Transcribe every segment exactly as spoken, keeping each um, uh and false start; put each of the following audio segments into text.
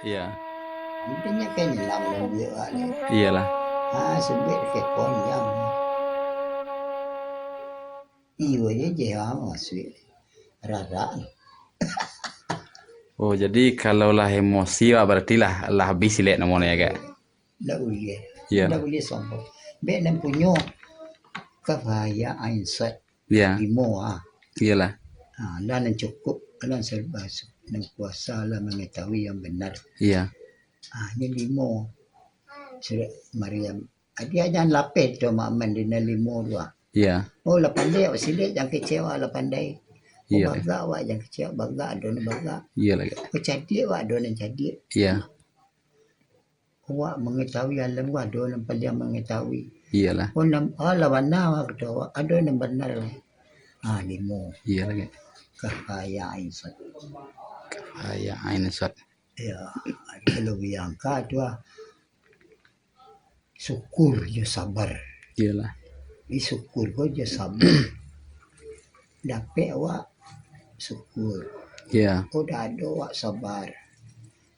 Iya. Intinyo kan nyelam dalam buek wak ni. Iyalah. Ah, sumpek ke ponjang. Iyo je je ha masuak. Rarak. Oh, jadi kalau lah emosi wak, berarti lah, lah habis silek namonyo, Kak? Ndak buliah. Iya. Ndak buliah sombong. Bek nan punyo kafayah ainsat. Iya. Limo ah. Iyalah. Ha, lah nan cukup, lah nan serba su-, nan kuasa lah mengetahui yang benar. Iya. Ha, ni limo. Surat Maryam. Adi jan lapeh tu mak man di nan limo tu ah. Iya. Oh, lah pandai awak silek, jan kecewa lah pandai. Oh, iya, bagak awak, jan kecewa, bagak, ado nan bagak. Iyalah, Kak. Oh, cadiak awak, ado nan cadiak. Iya. Awak mengetahui alam ko, ado nan paliang mengetahui. Iyalah. Oh, nan, ah, lah bana awak kato awak, ado nan bana. Ah, limo. Iyalah, Kak. Kafayah ainsat. Kafayah ainsat. Ya, kalau buyangka tu ah, syukur jo sabar. Iyalah. Di syukur ko jo sabar. Dapek awak syukur. Iya. Ko dak ado awak sabar.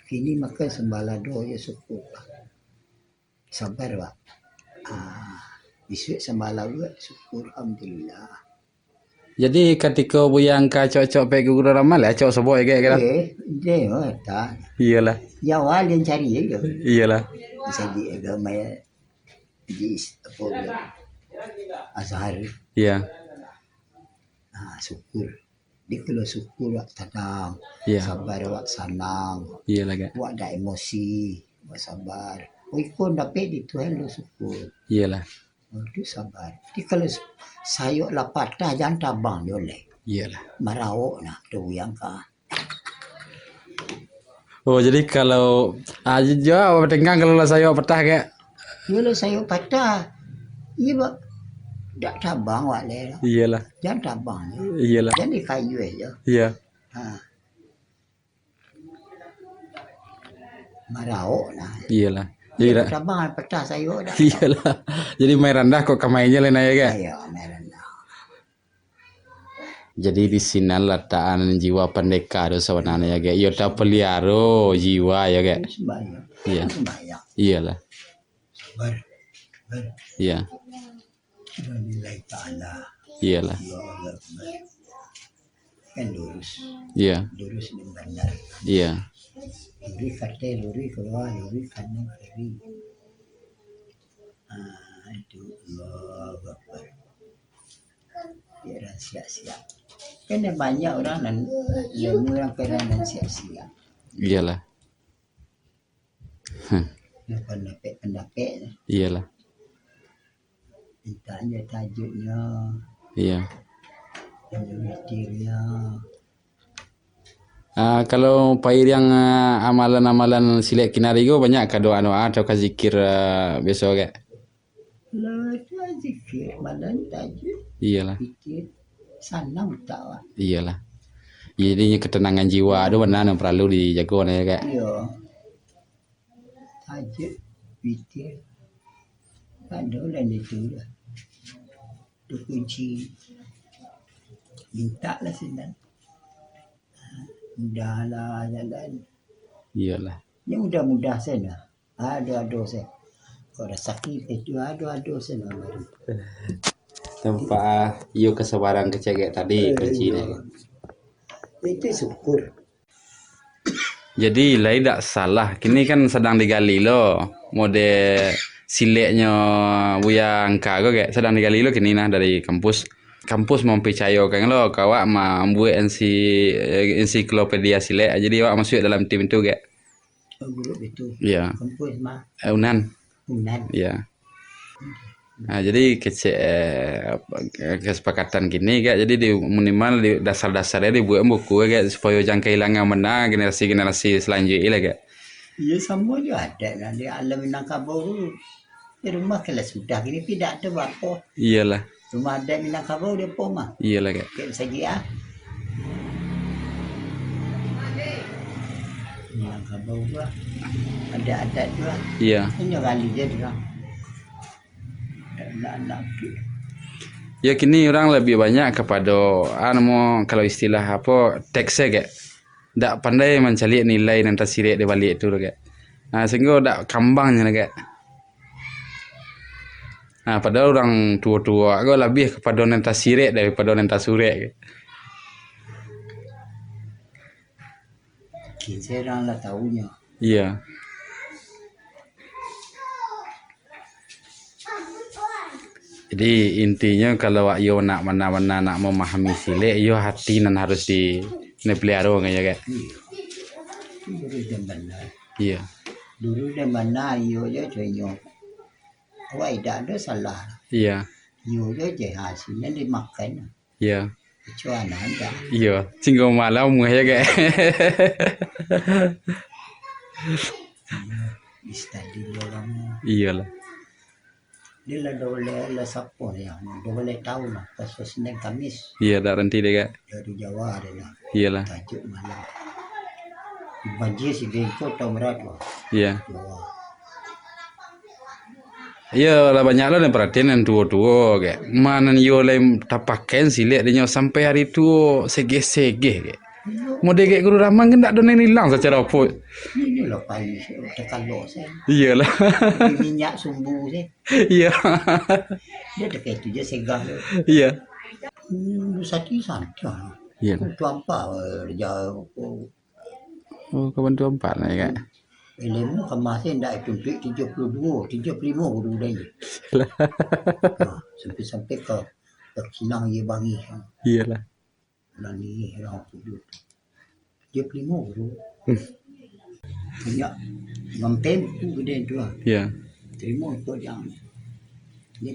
Kini makan sambalado jo syukur. Sabar, Wak. Ah, isuak sambalado syukur, alhamdulillah. Jadi, katiko buyangka acok-acok pek gugurun ramal, acok sobok agak, kan? Eh, deh, oh, tak. Iyalah. Ya, awak yang cari je. Iyalah. Bisa di agama ya, di apa, Azhar. Iya. Ah, syukur. Di kalau syukur awak tenang, iya, sabar awak sanang. Iyalah, Kak. Awak dak emosi, awak sabar. Oh, iko dapek di Tuhan lo syukur. Iyalah. Oh, tu sabar. Jadi kalau s-, sayok lah patah, jan tabang jo lai. Iyalah. Maraok nah, tu yang ka. Oh, jadi kalau, ah, jo awak batenggang kalau lah sayok patah, Kak? Iyo lah sayok patah. Iyo, ba-, dak tabang wak lai lah. Iyalah. Jan tabang. Iyalah. Jan di kayu aja. Iya. Ha. Maraok nah. Iyalah. Iyo, jadi ra- tabang patah sayok dah. Iyalah. Jadi main randah kok kamainya lain aja, Kak? Iyo, main randah. Jadi di sinan latakan jiwa pandeka tu sabananyo, Kak. Iyo, tapaliaro jiwa, yo, Kak. Sembahyang. Iya. Sembahyang. Iyalah. Sabar. Sabar. Iya. Lillahi ta'ala. Iyalah. Allahu Akbar. Kan lurus. Iya. Lurus dan bandar. Iya. Lurus katai, lurus kalua, lurus kanan, kiri. Ah, itu Allahu Akbar. Biar siap-siap. Kan banyak orang nan, ilmu orang kena nan siap-siap. Iyalah. Hmm. Pandapek-pandapek. Iyalah. Minta aja tajuknya. Iya. Aja witirnya. Ah, kalau pairiang, ah, amalan-amalan silek kinari ko, banyak ka doa-doa atau ka zikir, ah, biaso, Kak? Lah, tu zikir, malam tajwid. Iyalah. Zikir. Sanang utak awak. Iyalah. Jadi, ketenangan jiwa tu bana nan paralu dijago, nah, yo, Kak? Iyo. Tajwid, zikir. Ado lah itu lah. Tu kunci. Minta lah sinan. Mudahlah jalan. Iyalah. Ini mudah-mudah saja. Ado-ado se. Kok rasaki itu ado-ado se lah baru. Tampak, ah, iyo kesabaran kecegek tadi. Eh, kuncinyo. Iyo. Itu syukur. Jadi, lai dak salah. Kini kan sadang digali lo. Mode sileknyo Buya Angka ko, Kak. Sadang digali lo kini nah dari kampus. Kampus mampicayokan lo ka awak mambuek ensi-, eh, ensiklopedia silek. Jadi, awak masuak dalam tim tu, Kak. Oh, grup itu. Iya. Kampus mah. Eh, Unan. Unan. Iya. Nah, jadi kecek, eh, apa, kesepakatan kini, Kak. Jadi di, minimal di dasar-dasarnya dibuek buku, Kak, supayo jan kahilangan bana generasi-generasi selanjutnya lah, Kak. Iya, samo jo adat lah di alam Minangkabau tu. Di rumah kalau sudah gini tidak ada apa. Iyalah. Rumah adat Minangkabau di apo mah? Iyalah, Kak. Kek sagi ah. Minangkabau tu lah. Ada adat tu lah. Iya. Inyo gali je tu lah. Nak, nak, nak. Ya, kini urang lebih banyak kapado, ah, namo, kalau istilah apo, teks, Kak. Dak pandai mancaliak nilai nan tasirek di baliak tu, Kak. Ha, sahinggo dak kambangnyo, Kak. Ha, padahal urang tuo-tuo ko labiah kapado nan tasirek daripado nan tasurek, Kak. Kini urang lah taunyo. Iya. Jadi, intinyo, kalau awak iyo nak bana-bana nak mamahami silek, iyo hati nan harus di, dipeliharo, kan, yo, Kak? Iya. Itu dulu dan bana. Iya. Dulu dan bana, iyo je, contohnyo. Awak indak ado salah. Iya. Iyo je, je hasilnyo dimakan. Iya. Kecuali anda. Iya, singgo malam mah ya, Kak. Iya, istadi orang. Iyalah. Dia lah dah boleh, lah siapa dia? Dah boleh tahu lah, pas Senin Kamis. Iya, dak ranti deh, Kak. Dari Jawa dia lah. Iyalah. Tajuk malam. Banjir si Bengko tahu berat lah. Iya. Jawa. Iyo lah, banyak lo nan paratian nan tuo-tuo, Kak. Ma nan iyo lai tapakai silek dinyo sampai hari tuo, segeh-segeh, Kak. Model Kak Guru Rahman kan dak ado nan ilang sacaro apo. Inilah paling terkalok saya. Iyolah. Di minyak sumbu saya. Iya. Dia dekat itu je segah tu. Iya. Hmm, sati santiang. Iya. Tuampak, eh, jauh. Oh, kawan tuampak lah, Kak. Ilmu kamasin ndak tuntuik tujuh puluh dua, tujuh puluh lima guru dah ni. Iyalah. Ha, sampai-sampai ka, ka kinang ye bangih. Iyalah. Lah ni orang puluh. Tujuh puluh lima guru. Hmm. Banyak ngampem tu gede tu lah. Iya. Terima tu dia. Dia,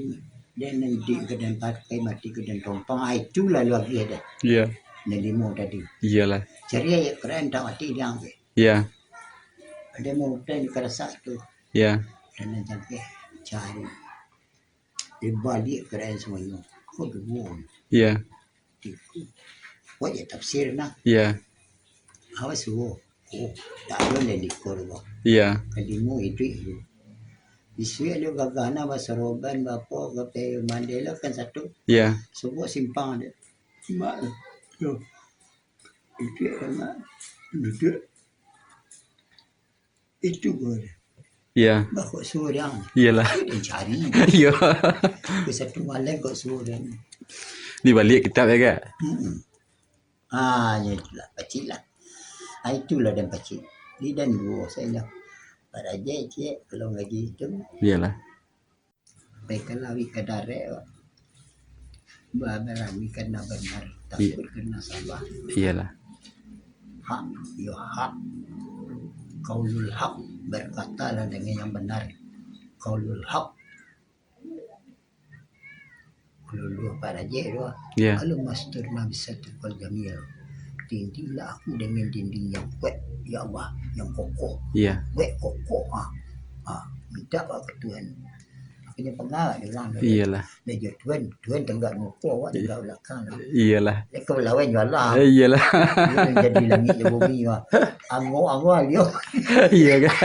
dia nanti ke dan pakai mati ke dan tompang. Ah, itulah lagi ada. Iya. Yang lima tadi. Iyalah. Cari ayat Quran tak mati dia ambil. Iya. Ada mau hutan di karasak tu. Iya. Dan yang sampai cari. Dia balik Quran semuanya. Kau dua. Iya. Tiga. Buat je tafsir nah. Iya. Awas suruh. Oh, tak ada lah likor kau. Iya. Kelima itu itu. Isuak dia gagah nah, basaroban, bapa, gapai mandai lah kan satu. Iya. Subuh simpang dia. Mak, tu. Itu anak duduk. Itu pun. Iya. Bah, kok surang? Iyalah. Dia cari. Iya. Ke satu malam kok surang. Di balik kitab ya, Kak? Mm-mm. Ah, ya itulah, pacik lah. Ah, itulah dan pacik. Di dan dua saya dah. Pak Raja cik, kalau ngaji itu. Iyalah. Baiklah, wika darek, Pak. Ba-, barawi kana banar, takut kana salah. Iyalah. Hak, yo hak. Qaulul haq, berkatalah dengan yang benar. Qaulul haq. Luluh Pak Raja tu. Iya. Allahumma asturna bisattikal jamil. Dindinglah aku dengan dinding yang kuat, ya Allah, yang kokoh. Iya. Kuat kokoh, ha. Ha, minta ka Tuhan. Akhirnya pengawa dia orang tu. Iyalah. Dia je Tuhan, Tuhan tegak muka, awak tegak belakang. Iyalah. Dia ke belawan jualah. Eh, iyalah. Dia jadi langit je bumi, wah. Angok-angok dia. Iya, kan?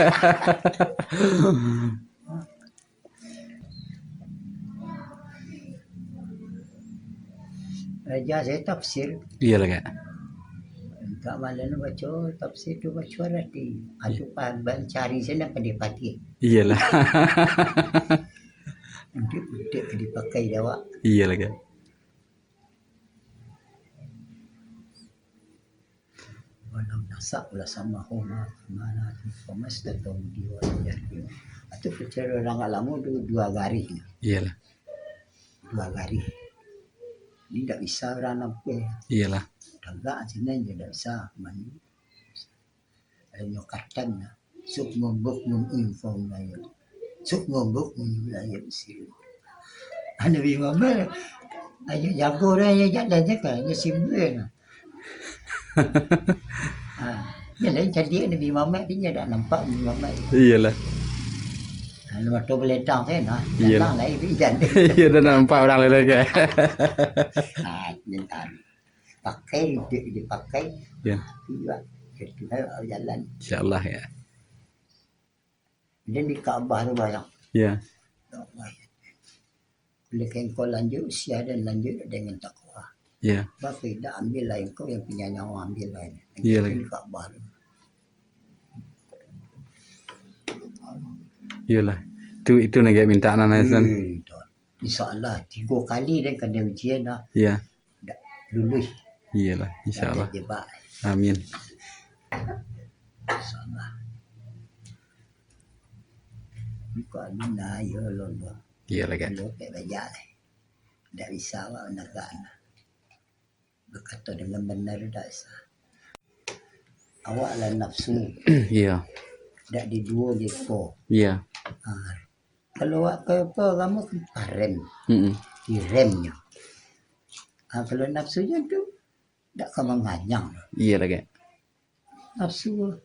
Raja saya tafsir. Iyalah, Kak. Kak malam tu baca tafsir tu, baca arti. Atu pahan bancari saya nak pandai patih. Iyalah. Untuk, untuk dipakai dek awak. Iyalah, Kak. Walau nasak lah sama homa, mana tu, pamas dan tahu dia orang yakin. Atau percaya orang agak lama tu dua garis. Iyalah. Dua garis. Ini tak bisa orang nampak. Iyalah. Tagak sini je tak bisa. Mani. Ada nyo katan lah. Sukmun bukmun info wilayah. Sukmun bukmun wilayah siru. Nabi Muhammad, ayo jago dah, ayo jalan je kan, ayo simbol lah. Ha, dia lain cantik Nabi Muhammad, dia tak nampak Nabi Muhammad. Iyalah. Lalu mata beledang saya nah, iyalah. Datang lah, dia jalan. Iya, dah nampak orang lain kan. Ha, dia tarik. Pakai, dia dipakai. Ya. Iya, dia tinggal jalan. InsyaAllah, ya. Dan di Ka'bah tu banyak. Ya. Oleh engkau lanjut usia dan lanjut dengan takwa. Iya. Bak indak, ambiaklah engkau yang punya nyawa, ambiaklah. Iyolah. Ini kabar. Iyolah. Tu, itu nan agak minta nan, San. Hmm, tu. Insya Allah, tigo kali den kanai ujian dah. Iya. Dak lulus. Iyolah, insya Allah. Dak terjebak. Amin. Insya Allah. Bukan amin lah, ya Allah. Iyolah, kan. Kalau tak bajak, dak bisa awak menegak. Bakato dengan benar dak sah. Awak lah nafsu. Iya. Dak diduo je ko. Iya. Ha. Kalau awak ka apa, agamo kan parem. Mm-mm. Diremnyo. Ha, kalau nafsunyo tu dak ka manganyang. Iya lah, Kak. Nafsu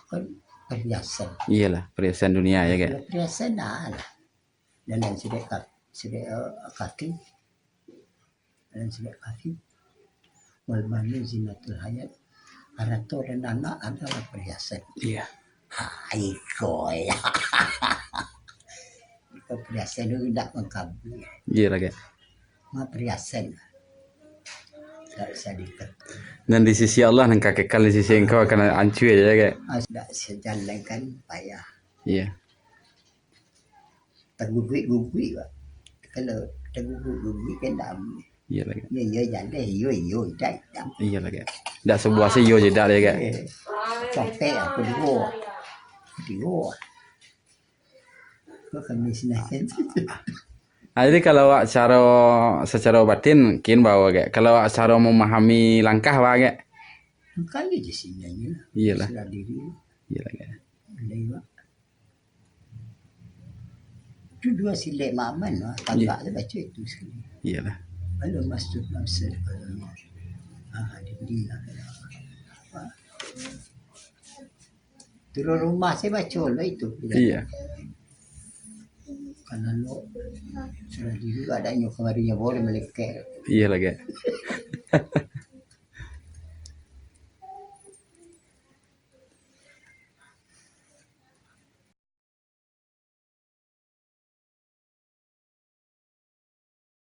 kan perhiasan. Iyalah, perhiasan dunia ya, Kak. Kalau perhiasan, alah. Dalam sidek ka-, sidek, eh, kaki. Dalam sidek kaki. Wal banu zinatul hayat. Harato dan anak adalah perhiasan. Iya. Ha, iko ya. Iko perhiasan tu indak mangkabui. Iya lah, Kak. Ma perhiasan. Dak usah diikat. Dan di sisi Allah nan ka kekal, di sisi engkau akan hancua je, Kak. Ah, dak sajalan kan payah. Iya. Taguguik-guguik, Pak. Kalau taguguik-guguik kan dak amuah. Iya lah, Kak. Iyo, iyo, jaleh, iyo, iyo, idak, idak. Iya lah, Kak. Dak sabuah se iyo je dak lah, Kak. Eh, capek aku duo. Duo. Kok kami sinakan? Ah, jadi kalau awak sacaro, sacaro batin, kin bawa, Kak. Kalau awak sacaro memahami langkah, Pak, Kak? Langkah je sini aja lah. Iyalah. Serah diri. Iyalah, Kak. Boleh, Pak. Tu duo silek Maman lah, tagak tu baco itu sakali. Iyalah. Lalu masuk dalam sel-, ah, dinding lah. Turun rumah saya baco lah itu. Iya. Kalau lo sudah dulu adanya kemarinnya boleh melekeh. Iyalah, Kak.